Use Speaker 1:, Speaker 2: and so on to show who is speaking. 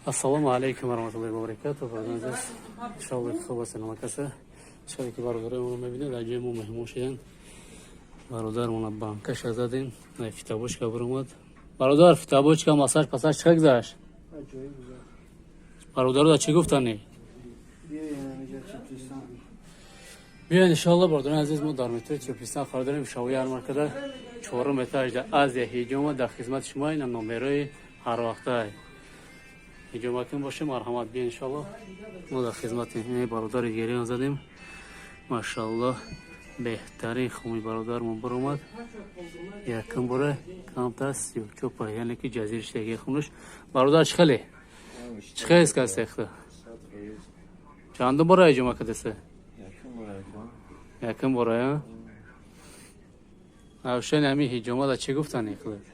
Speaker 1: Ассалому алайкум ва раҳматуллоҳи ва баракатуҳ. Бародарони азиз, иншоаллоҳ, ки хуб ҳастед ҳама каса. Шаби ки бародарои мебинед, дар ҷои мо меҳмон шуданд. Бародармона банкаша задем, фитобочка биромад. Бародар, фитобочка, массаж пасаж чӣ гузашт? Бародаро да чӣ гуфтани? Биёед, иншоалло, бародарони азиз, мо дар метрои Чопистан қарор дорем, шавои ярмаркада, чорум этажда, Азия Ҳиҷома дар хизмати шумо. Ина номерои ҳарвақта ҳиҷомакун бошем, марҳамат, биё, иншоалло, мо дар хизмати бародари герион задем. Машааллоҳ, беҳтарин хуми бародармон биромад. Якум бора камтар сиёчопа, яъне ки ҷазириштаги хунуш. Бародар, чӣ хеле, чӣ хел касехта? Чандум бора ҳиҷома кадасе? Якум бора. Равшани ҳамин ҳиҷомада чӣ гуфтани худат?